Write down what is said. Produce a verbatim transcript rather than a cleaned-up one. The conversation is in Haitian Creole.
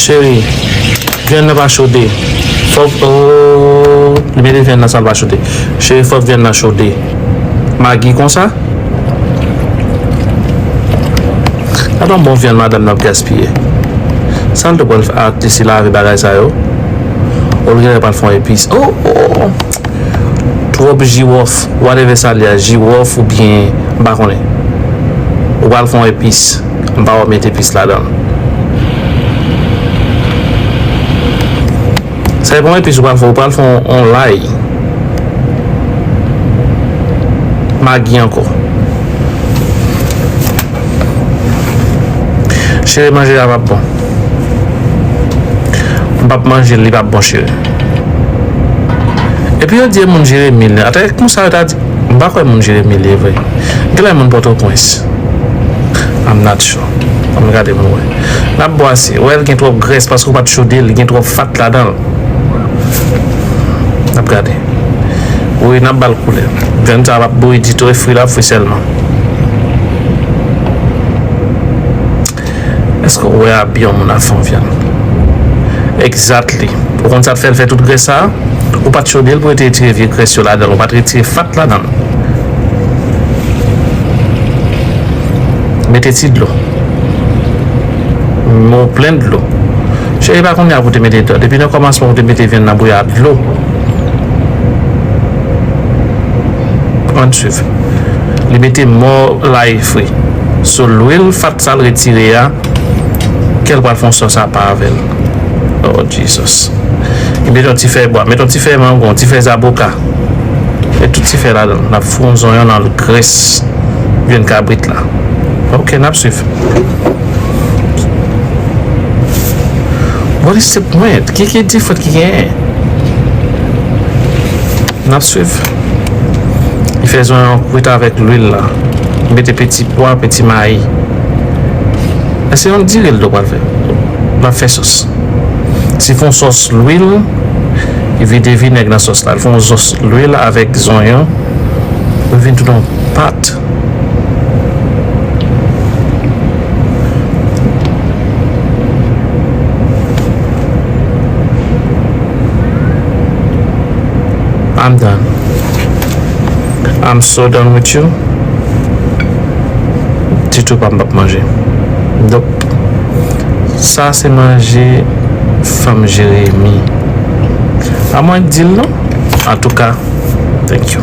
Cheri, vyann nan pa chode. Fòk, oh, li mete vyann nan san l pa chode. Cheri, fòk vyann nan chode. Magi konsa? Gade yon bon vyann madanm nan ap gaspiye. Sa l te pral fè ak ti lave bagay sa yo? Ou l genlè pral fè yon epis. Oh, oh, oh. Twòp jiwòf, whatever sa l ye a, jiwòf oubyen m pa konnen. Ou pral fè yon epis, m pa wè w met epis ladan l. Sa e pa yon epis ou pral fè, ou pral fè yon, yon lay. Magi ankò. Cheri, manje a p ap bon. M p ap manje l, li p ap bon, cheri. Epi yo di e moun Jeremi l. Atè konsa yo ta di, m pa kwè moun Jeremi l ye vre. Genlè moun Pòtoprens. I'm not sure. Ann gade pou n wè. N ap bwase. Wè l gen twòp grès paske w pa t chode l, li gen twòp fat ladan l. N ap gade. Wi, n ap ba l koulè. Vyann sa p ap bouyi ditou, e fri l ap fri sèlman. Èske w wè abi yon moun ap fè yon vyann? Exactly. Ou konn sa k fè l fè tout grès sa a? Ou pa t chode l pou w te retire vye grès yo ladan l, ou pa t retire fat ladan l. Mete ti dlo. Men w plen dlo. Cheri, pa kounye a pou w te mete dlo. Depi nan kòmansman pou w te mete vyann nan bouyi ak dlo. Ann swiv. Li mete mò lay fri. So lwil fat sa l retire a, kè l pral fè yon sòs apa avè l. Oh, Jesus. Li mete yon ti fèy bwa, mete yon ti fèy mango, yon ti fèy zaboka. Met tout ti fèy ladan l. N ap fri yon zonyon nan grès vyann kabrit la. Ok, n ap swiv. What is the point? Ki, ki diferans ki genyen? N ap swiv. Li fè zonyon an kwit avèk lwil la. Li mete peti pwa, peti mayi. Èske se yon diri l tou pral fè? L ap fè sòs. Si fè yon sòs lwil, li vide vinèg nan sòs la. Li fè yon sòs lwil avèk zonyon. Li vin tout yon pat. I'm done. I'm so done with you. Ditou pa m p ap manje. Donk, sa se manje fanm Jeremi. A mwen di l non. Antouka, thank you.